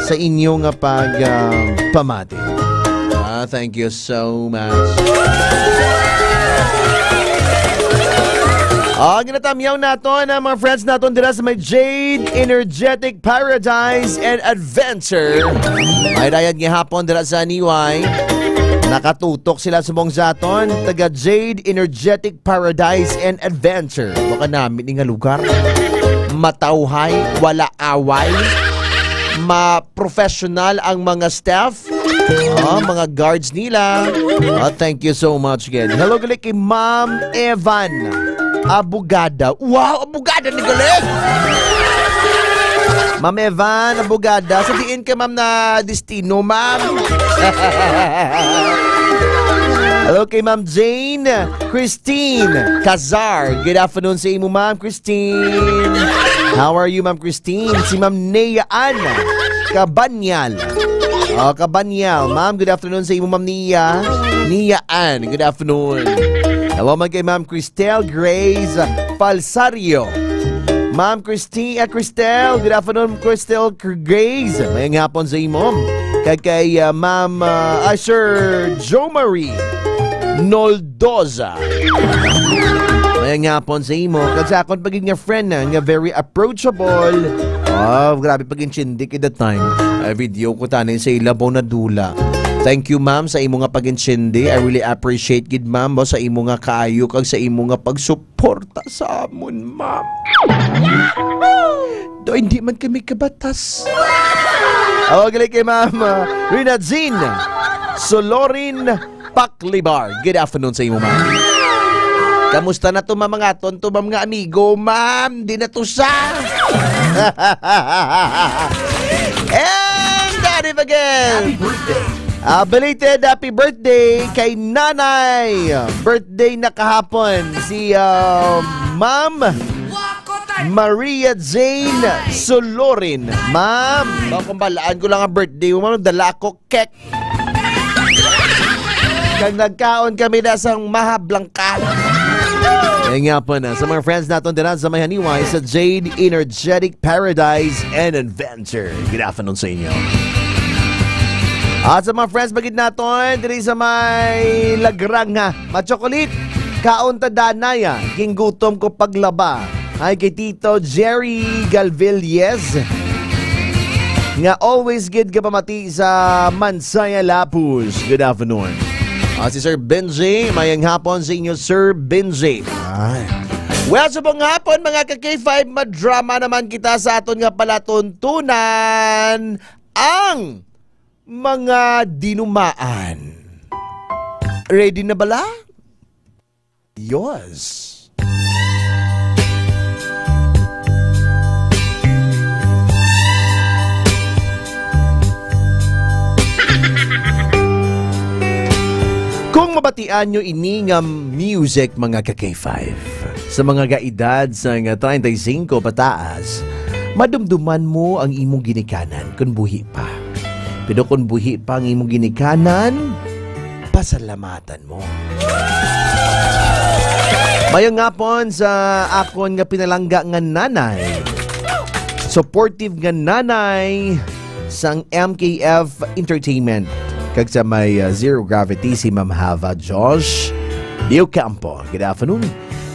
sa inyo nga pag, ah, pamati. Ah, thank you so much. Ah, ginatamyaw naton ang mga friends naton dira sa may Jade Energetic Paradise and Adventure. May dayad nga hapon dira sa Niway. Nakatutok sila subong sa aton, taga Jade Energetic Paradise and Adventure. Baka namin ni nga lugar. Matawhay, wala away. Ma-professional ang mga staff. Oh, mga guards nila. Oh, thank you so much, again. Hello, gali kay Ma'am Evan. Abogada. Wow, abogada ni gali. Ma'am Evan, abogada. Sa diin ka, ma'am, na destino, ma'am? Hello kay Ma'am Jane. Christine Cazar. Good afternoon sa imo, Ma'am Christine. How are you, Ma'am Christine? Si Ma'am Nea Ann Cabanyal. Oh, Cabanyal. Ma'am, good afternoon sa imo, Ma'am Nia. Nia Ann, good afternoon. Hello man kay Ma'am Cristel Grace Falsario. Ma'am Christi-, ah, Cristel, good afternoon, Cristel Grace. Mayang hapon sa imo. Kag kay, ah, Ma'am, ah, ah, Sir Joe Marie Noldoza. Mayang hapon sa imo. Kag sa akon pa gid nga friend na, nga very approachable. Oh, grabe pag-intindi kay that time. Ay, video ko tani sa ilabaw na dula. Thank you, ma'am, sa imo nga pag-intindi. I really appreciate gid, ma'am, mo sa imo nga kaayo kag sa imo nga pagsuporta sa amon, ma'am. Do hindi man kami kabatas. Oh, gali kay ma'am, ah, Rina Jean Solorin Paklibar. Good afternoon sa imo, ma'am. Kamusta na to, ma'am, mga aton to, ma'am, nga amigo, ma'am? Di na to siya. And that is again. Ah, belated happy birthday kay Nanay. Birthday na kahapon si, ah, Ma'am Maria Jane Solorin. Ma'am, baka kung balaan ko lang ang birthday mo, ma'am, dala ako cake. Kag nagkaon kami na sang mahablangka. Ay nga po na, sa mga friends naton dira sa may Haniway, sa Jade Energetic Paradise and Adventure. Good afternoon sa inyo. At sa mga friends bagid naton diri sa may Lagrang, ha, ma-chocolate, kaon ta danay, ah. Ginggutom ko paglaba. Hi kay Tito Jerry Galvelies, nga always gid kapamati sa Mansaya Lapuz. Good afternoon. Ah, si Sir Benji, mayang hapon sa inyo, Sir Benji. Ay. Well, subong hapon, mga ka K five, madrama naman kita sa aton nga palatuntunan, ang mga dinumaan. Ready na bala? Yes. Kung mabatian nyo ini nga music, mga ka K five, sa mga gaedad sa nga treinta y cinco pataas, madumduman mo ang imong ginikanan kun buhi pa. Pero kun buhi pa ang imong ginikanan, pasalamatan mo. Mayong hapon sa akon nga pinalangga nga nanay. Supportive nga nanay sang M K F Entertainment. Kag sa may, uh, Zero Gravity, si Ma'am Hava Josh Diocampo. Good afternoon.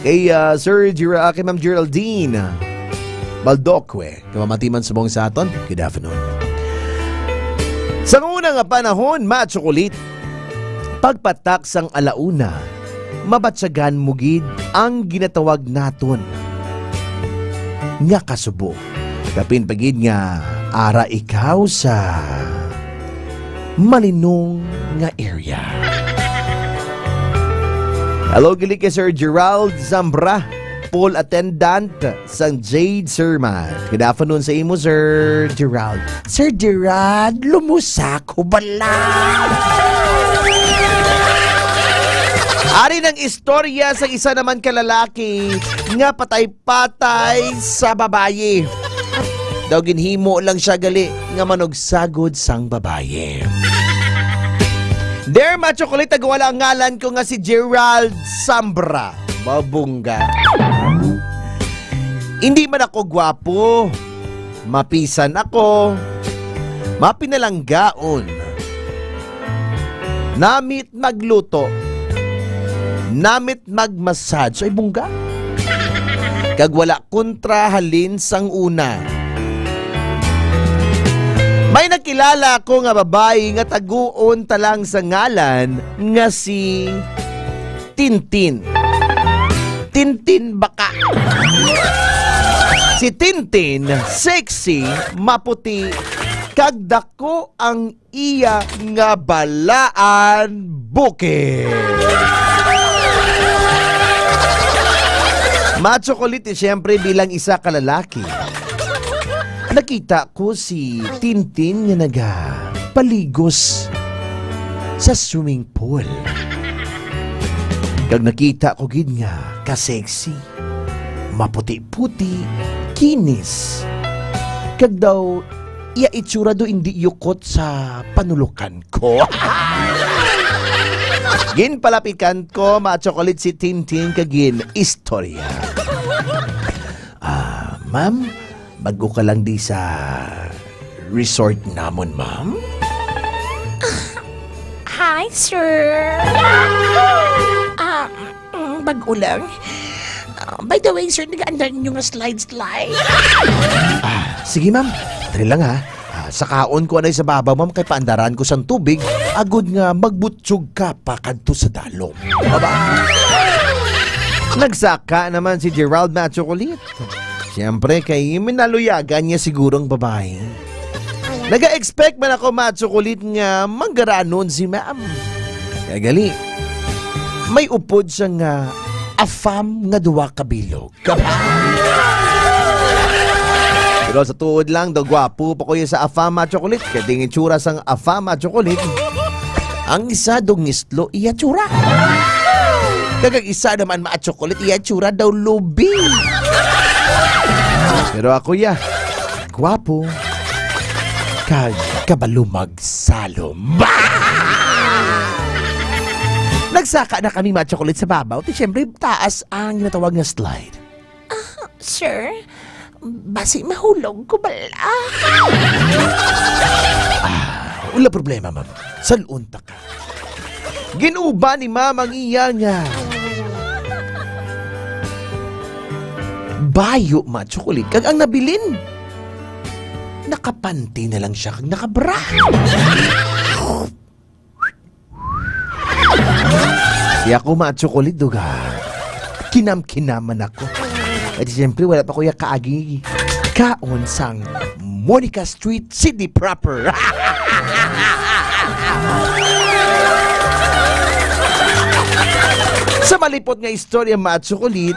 Kay, uh, Sir Ger-, uh, kay Ma'am Geraldine Baldoque. Kamamati man subong sa aton. Good afternoon. Sa una nga panahon, ma-chocolate, pagpatak sang alauna, mabatyagan mo gid ang ginatawag naton nga kasubo. Kapin pa gid nga ara ikaw sa Malinong nga area. Hello, gali kay Sir Gerald Zambra, pool attendant sang Jade Sermat. Good afternoon sa imo, Sir Gerald. Sir Gerald, lumusa ko bala. Ari ng istorya sa isa naman ka lalaki nga patay-patay sa babayi. Daw ginhimo lang siya gali nga manugsagod sang babayi. Dear Macho Kulit, nagwala ang ngalan ko nga si Gerald Sambra. Mabungga. Hindi man ako gwapo, mapisan ako, mapinalanggaon, namit magluto, namit mag-massage. Ay, bungga. Kag wala kontra halin sang una. May nakilala ko nga babayi nga taguon ta lang sa ngalan nga si Tintin. Tintin baka. Si Tintin, sexy, maputi, kag dako ang iya nga balaan bukid. Macho Kulit, eh, siyempre, bilang isa ka lalaki, nakita ko si Tintin nga nagapaligos sa swimming pool. Kag nakita ko gid nga ka-sexy, maputi-puti, kinis. Kag daw, iya itsura do indi yukot sa panulukan ko. Ginpalapikan ko, Macho Kulit, si Tintin kag gin-istorya. Ah, ma'am, bago ka lang di sa resort namon, ma'am? Hi, sir. Ah, mm, bago lang. Ah, by the way, sir, nagaandar ninyo nga slide-slide? Ah, sige, ma'am. Dali lang, ha. Ah, sakaon ko anay sa babaw, ma'am, kay paandaran ko sang tubig, agod nga magbutyog ka pa kadto sa dalom. Baba. Nagsaka naman si Gerald, Macho Kulit. Siyempre, kay minaluyagan niya siguro ang babae. Naga-expect man ako, Macho Kulit, nga manggaranon si ma'am. Kaya gali, may upod siya nga afam nga duwa ka bilog. Pero sa tuod lang, daw gwapo pa ko iya sa afam, Macho Kulit. Kay ding itsura sang afam, Macho Kulit. Ang isa, daw ngislo iya tsura. Kag ang isa naman, Macho Kulit, iya tsura daw lubi. Pero ako, ya, gwapo kag kabalo magsalom. Nagsaka na kami, Macho Kulit, sa babaw. Ti, siyempre, taas ang ginatawag nga slide. Ah, sir, basi mahulog ko bala. Ah, wala problema, ma'am. Salon ta ka. Ginuba ni ma'am ang iya nga bayo, Macho Kulit, kag ang nabilin, nakapanty na lang siya kag nakabra. Di ako, Macho Kulit, duga. Kinam-kinaman ako. Eh, di, siyempre, wala pa ko ya kaagi kaon sang Monica Street, Sydney proper. Sa malipot nga istorya, Macho Kulit,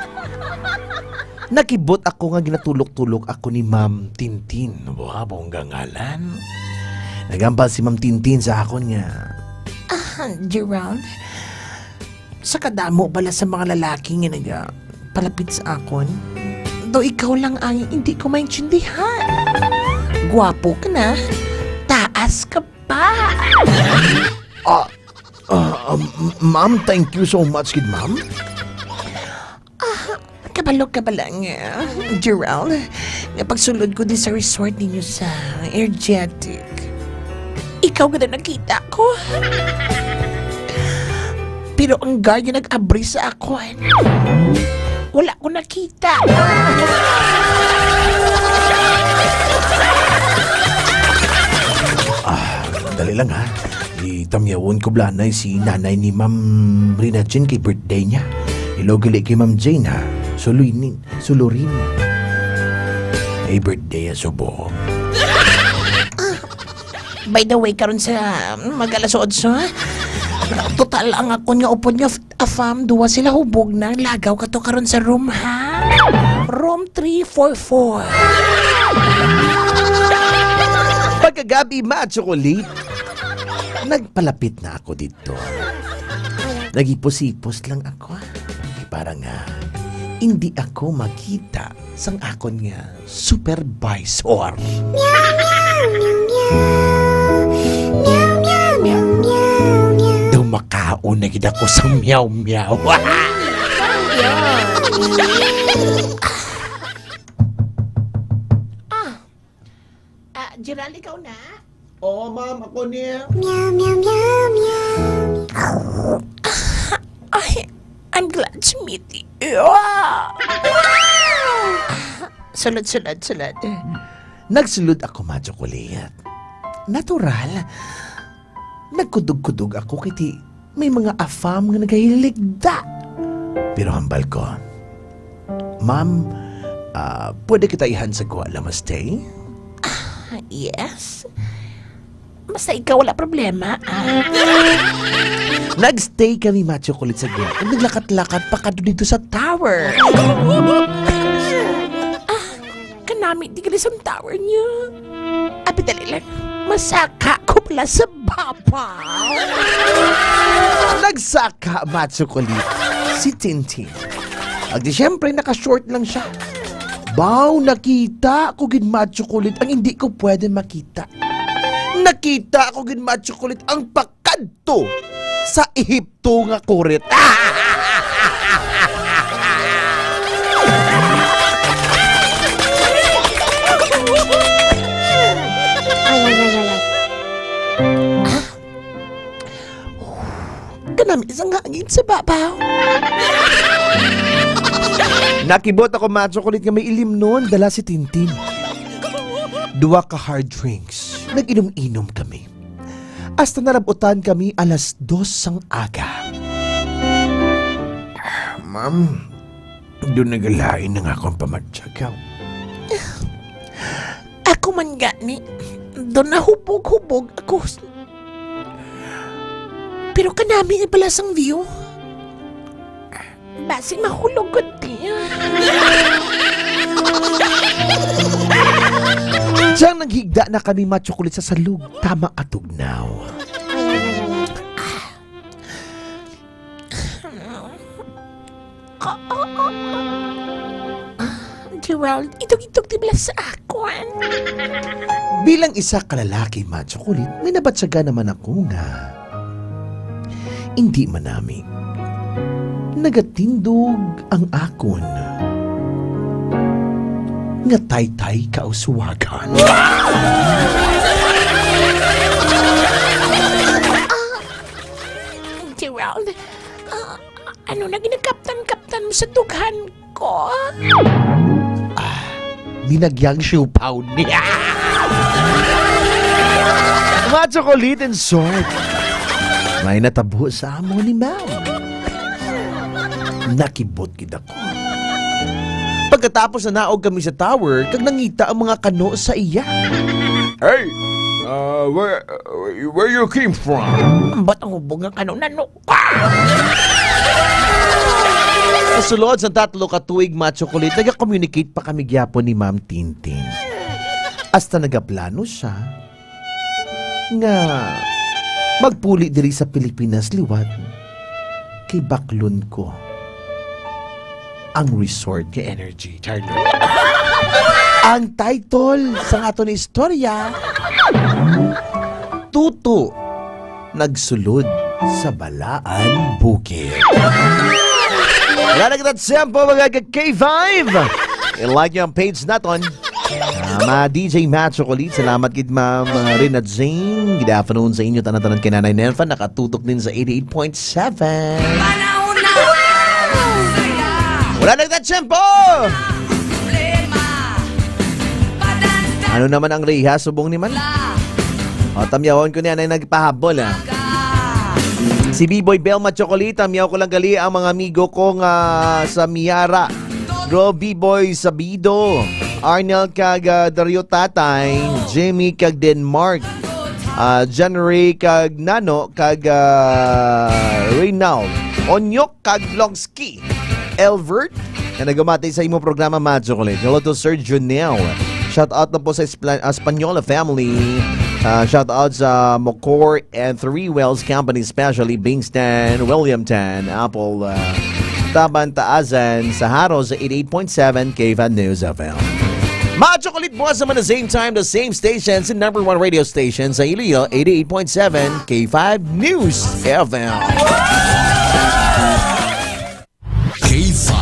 nakibot ako nga ginatulok-tulok ako ni Ma'am Tintin. Wow, bongga ngalan. Nagambal si Ma'am Tintin sa akon nga, "Ah, Gerald, sa kadamo bala sa mga lalaki nga nagapalapit sa akon, daw ikaw lang ang hindi ko maintindihan. Gwapo ka na, taas ka pa." Ah, ah, um, ma'am, thank you so much, gid, ma'am. Ah, kabalo ka bala nga, Gerald, nga pagsulod ko di sa resort ninyo sa Energetic, ikaw gid ang nakita ko. Pero ang guard nga nag-abri sa akon, wala ko nakita. Ah, dali lang, ha. Itamyawon ko blanay si nanay ni Ma'am Rina Jean kay birthday niya. Hello, gali kay Ma'am Jane, ha. Sulurin, sulurin. Ay, birthday, ah, subo. By the way, karon sa, mm, mag-alas otso, ha? Total, ang akon nga upod nga f-, afam, duwa sila hubog na. Lagaw ka to karon sa room, ha? Room three four four. Pagkagabi, ma chocolate, nagpalapit na ako dito. Naghipos-hipos lang ako, ha? Para nga, hindi ako makita sang akon nga supervisor. Meow, meow, meow, meow. Meow, meow, meow, meow, meow. Daw makaon na gid ako sa meow, meow. Ah, ah, Gerald, ikaw na? Oo, ma'am, ako ni. Meow, meow, meow, meow. Ay, I'm glad to meet you. Sulod, sulod, sulod. Nagsulod ako, ma chocolate. Natural. Nagkudog-kudog ako kay ti may mga afam nga nagahiligda. Pero hambal ko, "Ma'am, ah, pwede kita ihan sa gwa, namaste?" Ah, yes. Basta ikaw, wala problema, ah. Nagstay kami, ma chocolate, sa gwa. Ug naglakat-lakat pa kadto dito sa tower. Ah, kanami, di gali sa tower niya. Abi, dali lang. Masaka ko pala sa babaw. Nagsaka, ma chocolate, si Tintin. Ag di, syempre, naka-short lang siya. Baw, nakita ko gid, ma chocolate, ang hindi ko pwede makita. Nakita ko gid, ma chocolate, ang pakadto sa Ehipto nga kurit. Ay, ay, ay, ay, ay. Kanami sang hangin sa babaw. Nakibot ako, ma chocolate, nga may ilimnon dala si Tintin. Duwa ka hard drinks. Nag-inom-inom kami. Hasta narabutan kami alas dos sang aga. Ma'am, doon nagalain ang akong pamatsagaw. Ako man gani, doon nahubog-hubog ako. Pero kanami na pala sang view. Basi mahulog ko diya. Siyang naghigda na kami, ma chocolate, sa salog. Tama ka, tugnaw. Gerald, itog-itog ti bala sa akon. Bilang isa ka lalaki, ma chocolate, may nabatyagan naman ako nga hindi manami. Nagatindog ang akon nga taytay kauswagan. Ah, Gerald, ah, ano na ginakaptan-kaptan mo sa dughan ko? Ah, binagyang siupaw niya. Ma chocolate, in short, may natabo sa amo ni ma'am. Nakibot gid ako. Pagkatapos, nanaog kami sa tower kag nangita ang mga kano sa iya. Hey, uh, where, where you came from? Ambot ang hubog nga kano nano. Sa sulod sa tatlo ka tuig, ma chocolate, naga-communicate pa kami gyapon ni Ma'am Tintin. Hasta nagaplano siya nga magpuli diri sa Pilipinas liwat kay baklon ko ang resort nga energy. Charlie. Ang title sa aton istorya, Tuto Nagsulod sa Balaan Bukid. Wala na kita tiyempo, mga ka-K five. I-like niyo ang page naton. Ah, ma D J Matt Chocolate, salamat gid, Ma'am, ah, Rina Jane. Good afternoon sa inyo, tanan-tanan, kay Nanay Nelfa, nakatutok din sa eighty-eight point seven. Wala na kita tiyempo! Ano naman ang reha, subong ni man? O, tamyawon ko niya na nagpahabol, ah. Si B-Boy Belma Chocolate, tamyaw ko lang gali ang mga amigo ko nga sa Miara. Bro, B-Boy Sabido, Arnel kag, ah, Dario Tatay, Jimmy kag Denmark. Ah, John Ray kag Nano kag, ah, Reynald. Onyok kag Longski. Elvert, nga nagamati sa imong programa, Mad Chocolate. Hello to Sir Junel. Shout out na po sa Espla- Española family. Ah, shout out sa Mocor and Three Wells Company, especially Bingston, William Tan, Apple, ah, Taban Taasan, sa Haro sa eighty-eight point seven K five News F M. Mad Chocolate, buwas naman the same time, the same station, sa number one radio station sa Iloilo, eighty-eight point seven K five News F M. K five